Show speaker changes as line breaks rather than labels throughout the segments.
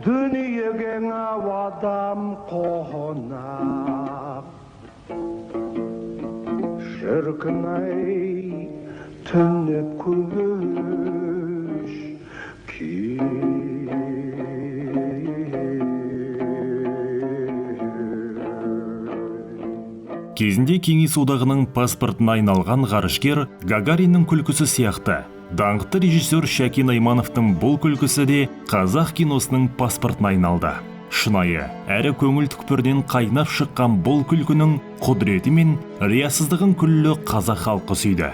Дүниеге адам қонақ. Шіркін ай, түнеп көш.
Кезінде Кеңес Одағының паспортына айналған ғарышкер Гагариннің күлкісі сияқты даңқты режиссер Шәкен Аймановтың бұл күлкісі де қазақ киносының паспортына айналды. Шынайы әрі көңіл түкпірінен қайнап шыққан бұл күлкінің құдіреті мен риясыздығын күллі қазақ халқы сүйді.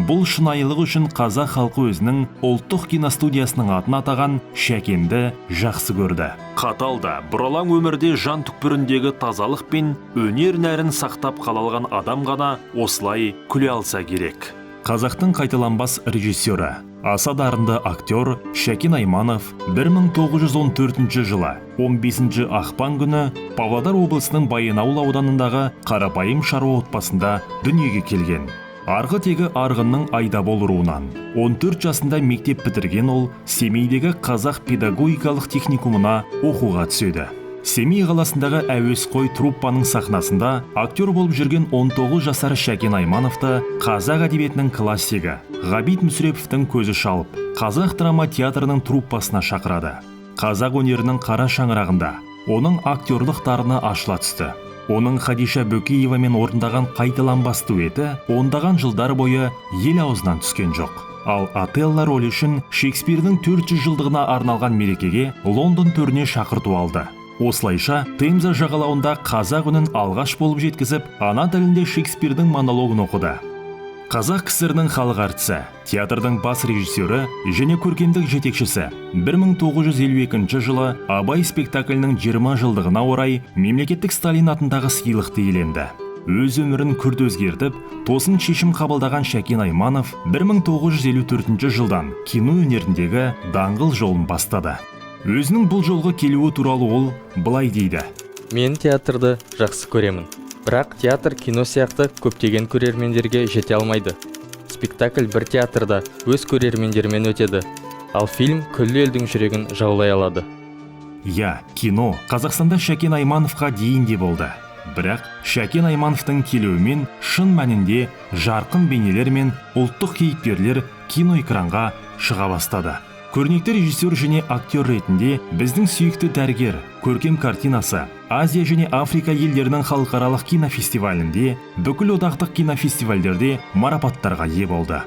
Бұл шынайылық үшін қазақ халқы өзінің ұлттық киностудиясының атын атаған Шәкенді жақсы көрді. Қатал да бұралаң өмірде жан түкпіріндегі тазалық пен өнер нәрін сақтап қала алған адам ғана осылай күле алса керек. Қазақтың қайталанбас режиссері, аса дарынды актер Шәкен Айманов 1914 жылы 15 ақпан күні Павлодар облысының Баянауыл ауданындағы қарапайым шаруа отбасында дүниеге келген. Арғы тегі Арғынның Айдабол руынан. 14 жасында мектеп бітірген ол Семейдегі Қазақ педагогикалық техникумына оқуға түседі. Семей қаласындағы әуесқой труппаның сахнасында актер болып жүрген 19 жасар Шәкен Аймановты қазақ әдебиетінің классигі Ғабит Мүсіреповтің көзі шалып, Қазақ драма театрының труппасына шақырады. Қазақ өнерінің қара шаңырағында оның актерлық дарыны ашыла түсті. Оның Хадиша Бөкеевамен орындаған қайталанбас дуэті ондаған жылдар бойы ел аузынан түскен жоқ. Ал Отелло рөлі үшін Шекспирдің 400 жылдығына арналған мерекеге Лондон төріне шақырту алды. Осылайша Темза жағалауында қазақ үнін алғаш болып жеткізіп, ана тілінде Шекспирдің монологын оқыды. Қазақ КСР-ның халық әртісі, театрдың бас режиссері және көркемдік жетекшісі 1952 жылы Абай спектаклінің 20 жылдығына орай мемлекеттік Сталин атындағы сыйлықты иеленді. Өз өмірін күрт өзгертіп, тосын шешім қабылдаған Шәкен Айманов 1954 жылдан кино өнеріндегі даңғыл жолын бастады. Өзінің бұл жолға келуі туралы ол былай дейді.
Мен театрды жақсы көремін. Бірақ театр кино сияқты көптеген көрермендерге жете алмайды. Спектакль бір театрда өз көрермендерімен өтеді, ал фильм күллі елдің жүрегін жаулай алады.
Иә, кино Қазақстанда Шәкен Аймановқа дейін де болды. Бірақ Шәкен Аймановтың келуімен шын мәнінде жарқын бейнелер мен ұлттық кейіпкерлер киноэкранға шыға бастады. Көрнекті режиссер және актер ретінде біздің сүйікті дәрігер көркем картинасы Азия және Африка елдерінің халықаралық кинофестивалінде, бүкіл одақтық кинофестивальдерде марапаттарға ие болды.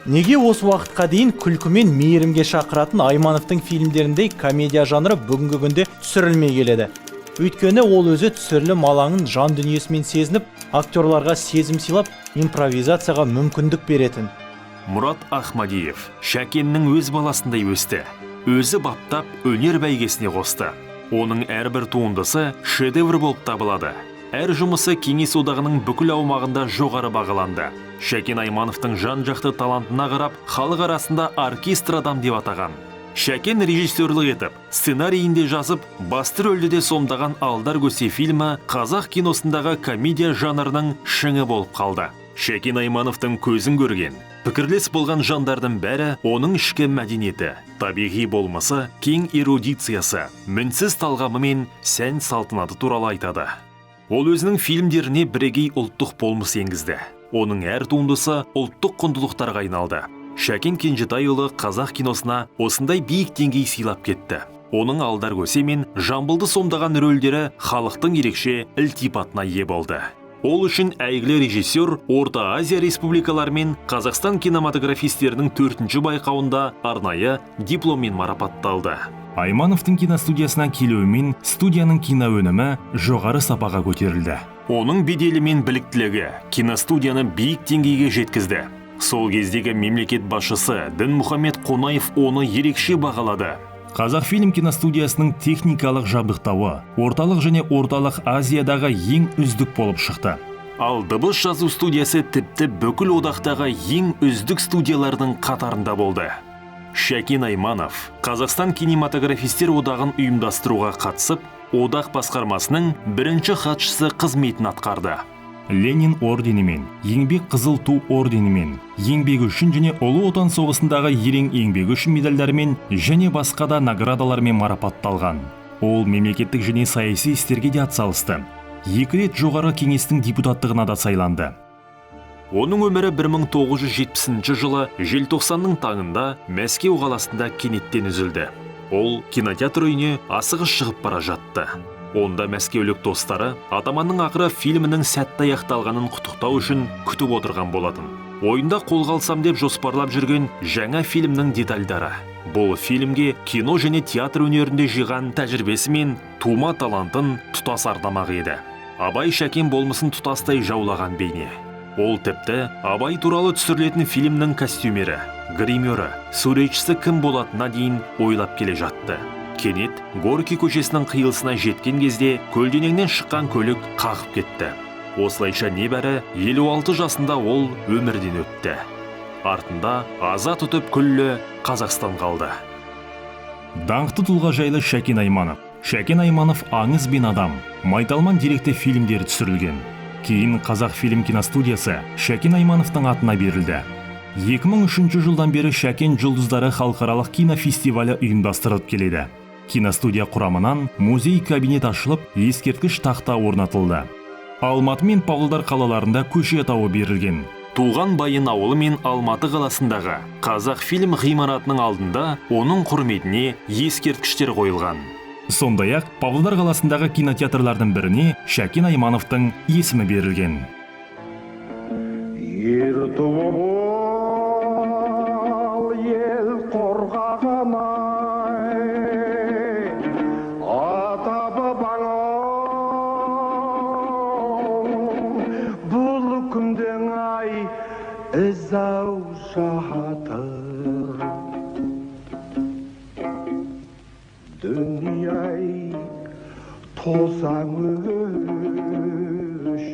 Неге осы уақытқа дейін күлкі мен мейірімге шақыратын Аймановтың фильмдеріндей комедия жанры бүгінгі күнде түсірілмей келеді? Өйткені ол өзі түсірілім алаңын жан дүниесімен сезініп, актерларға сезім сыйлап, импровизацияға мүмкіндік беретін.
Мұрат Ахмадиев Шәкеннің өз баласындай өсті. Өзі баптап өнер бәйгесіне қосты. Оның әрбір туындысы шедевр болып табылады. Әр жұмысы Кеңес Одағының бүкіл аумағында жоғары бағаланды. Шәкен Аймановтың жан-жақты талантына қарап, халық арасында оркестр адам деп атаған. Шәкен режиссерлік етіп, сценарийін де жазып, басты рөлді де сомдаған Алдар Көсе фильмі қазақ киносындағы комедия жанрының шыңы болып қалды. Шәкен Аймановтың көзін көрген, пікірлес болған жандардың бәрі оның ішкі мәдениеті, табиғи болмысы, кең эрудициясы, мінсіз талғамы мен сән салтанаты туралы айтады. Ол өзінің фильмдеріне бірегей ұлттық болмыс енгізді. Оның әр туындысы ұлттық құндылықтарға айналды. Шәкен Кенжетайұлы қазақ киносына осындай биік деңгей сыйлап кетті. Оның Алдар Көсе мен Жамбылды сомдаған рөлдері халықтың ерекше ілтипатына ие болды. Ол үшін әйгілі режиссер Орта Азия республикалары мен Қазақстан кинематографистерінің 4-ші байқауында арнайы дипломмен марапатталды. Аймановтың киностудиясына келуімен студияның киноөнімі жоғары сапаға көтерілді. Оның беделі мен біліктілігі киностудияны биік деңгейге жеткізді. Сол кездегі мемлекет басшысы Дінмұхамед Қонаев оны ерекше бағалады. Қазақфильм киностудиясының техникалық жабдықтауы Орталық және Орталық Азиядағы ең үздік болып шықты. Ал дыбыс жазу студиясы тіпті бүкіл одақтағы ең үздік студиялардың қатарында болды. Шәкен Айманов Қазақстан кинематографистер одағын ұйымдастыруға қатысып, одақ басқармасының бірінші хатшысы қызметін атқарды. Ленин орденімен, Еңбек Қызыл Ту орденімен, еңбегі үшін және Ұлы Отан соғысындағы ерен еңбегі үшін медальдармен және басқа да наградалармен марапатталған. Ол мемлекеттік және саяси істерге де атсалысты. 2 рет Жоғарғы Кеңестің депутаттығына да сайланды. Оның өмірі 1970 жылы желтоқсанның таңында Мәскеу қаласында кенеттен үзілді. Ол кинотеатр үйіне асығыс шығып бара жатты. Онда мәскеулік достары «Атаманның ақыры» фильмінің сәтті аяқталғанын құттықтау үшін күтіп отырған болатын. Ойында қолға алсам деп жоспарлап жүрген жаңа фильмнің детальдары. Бұл фильмге кино және театр өнерінде жиған тәжірибесі мен тума талантын тұтас арнамақ еді. Абай Шәкен болмысын тұтастай жаулаған бейне. Ол тіпті Абай туралы түсірілетін фильмнің костюмері, гримері, суретшісі кім болатынына дейін ойлап келе жатты. Кенет Горький көшесінің қиылысына жеткен кезде көлденеңнен шыққан көлік қағып кетті. Осылайша небәрі 56 жасында ол өмірден өтті. Артында аза тұтып күллі Қазақстан қалды. Даңқты тұлға жайлы Шәкен Айманов. Шәкен Айманов аңыз бен адам, майталман деректі фильмдері түсірілген. Кейін Қазақ фильм киностудиясы Шәкен Аймановтың атына берілді. 2003 жылдан бері Шәкен жұлдыздары халықаралық кинофестивалі ұйымдастырылып келеді. Киностудия құрамынан музей кабинет ашылып, ескерткіш тақта орнатылды. Алматы мен Павлодар қалаларында көше атауы берілген. Туған Байын ауылы мен Алматы қаласындағы Қазақ фильм ғимаратының алдында оның құрметіне ескерткіштер қойылған. Сондай-ақ Павлодар қаласындағы кинотеатрлардың біріне Шәкен Аймановтың есімі берілген.
Ер туып ол ел қорғаған ай, ата-бабаң бұл күнден ай ізау жатыр. Дүние-ай тозаң өш